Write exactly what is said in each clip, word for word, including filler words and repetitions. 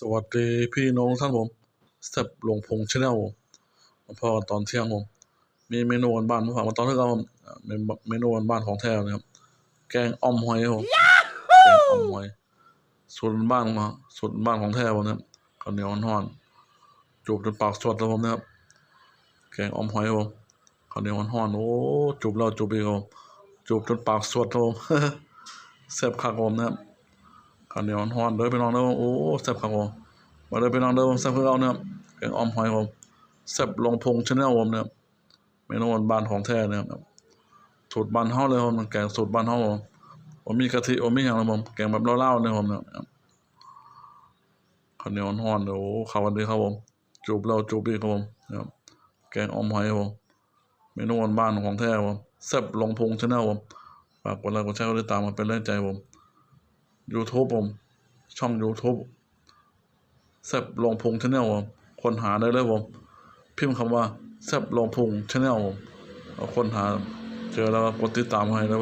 สวัสดีพี่น้องทุกท่านผม แซ่บหลวงพงษ์ Channel ผมมาพอกันตอนเที่ยงผม มีเมนูบ้านๆมาฝากมาตอนเที่ยงครับผม อ่า เมนู เมนูบ้านๆของแท้นะครับ แกงอ่อมหอยครับผม แกงอ่อมหอย สูตรบ้านมา สูตรบ้านของแท้ผมนะครับ ข้าวเหนียวฮ้อนๆ จูบจนปากสดแล้วผมนะครับ แกงอ่อมหอยครับผม ข้าวเหนียวฮ้อนๆ โอ้ จูบแล้วจูบอีกครับผม จูบจนปากสดครับผม แซ่บคักครับผมนะครับ ข้าวเหนียวฮ้อนๆ เด้อพี่น้องเด้อ โอ้ แซ่บคักครับผม มาเด้อพี่น้องเด้อ แซ่บคือเก่านะครับ แกงอ่อมหอยครับผม แซ่บหลวงพงษ์ Channel ครับผมนะครับ เมนูบ้านๆของแท้นะครับ สูตรบ้านเฮาเลยครับ แกงสูตรบ้านเฮาครับผม บ่มีกะทิ บ่มีหยังครับผม แกงแบบลาวๆเลยครับผมนะครับ ข้าวเหนียวฮ้อนๆ เด้อ โอ้ เข้ากันดีครับผม จูบแล้วจูบอีกครับผมนะครับ แกงอ่อมหอยครับผม เมนูบ้านๆของแท้ครับผม แซ่บหลวงพงษ์ Channel ครับผม ฝากกดไลค์กดแชร์กดติดตามมาเป็นแรงใจครับผม YouTube ผม ช่อง YouTube แซ่บหลวงพงษ์ Channel ครับผม ค้นหาได้เลยครับผม พิมพ์คำว่าแซ่บหลวงพงษ์ Channel ครับผม เอาค้นหาเจอแล้วก็กดติดตามให้แล้ว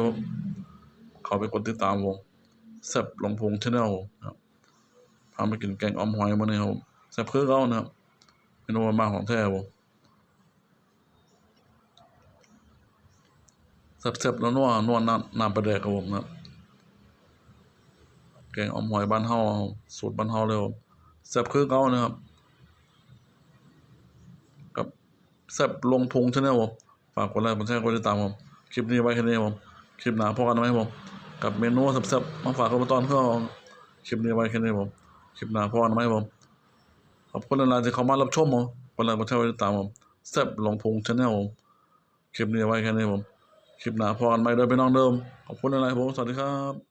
เข้าไปกดติดตามครับผม แซ่บหลวงพงษ์ Channel ครับ พามากินแกงอ่อมหอยมื้อนี้ครับผม แซ่บคือเก่านะครับ เมนูบ้านๆของแท้ครับผม แซ่บๆแล้วนัวๆ น้ำ น้ำปลาแดกครับผมนะครับ แกงอ่อมหอยบ้านเฮาครับ สูตรบ้านเฮาเลยครับผม แซ่บคือเก่านะครับ กับแซ่บหลวงพงษ์ Channel ครับผม ฝากกดไลค์กดแชร์กดติดตามครับผม คลิปนี้ไว้แค่นี้ครับผม คลิปหน้าพบกันใหม่ครับผม กับเมนูแซ่บๆมาฝากกันตอนเที่ยงครับผม คลิปนี้ไว้แค่นี้ครับผม คลิปหน้าพบกันใหม่ครับผม ขอบคุณหลายๆที่เข้ามารับชมครับผม กดไลค์กดแชร์กดติดตามครับผม แซ่บหลวงพงษ์ Channel ครับผม คลิปนี้ไว้แค่นี้ครับผม คลิปหน้าพบกันใหม่เด้อพี่น้องเด้อ ขอบคุณหลายๆครับผม สวัสดีครับ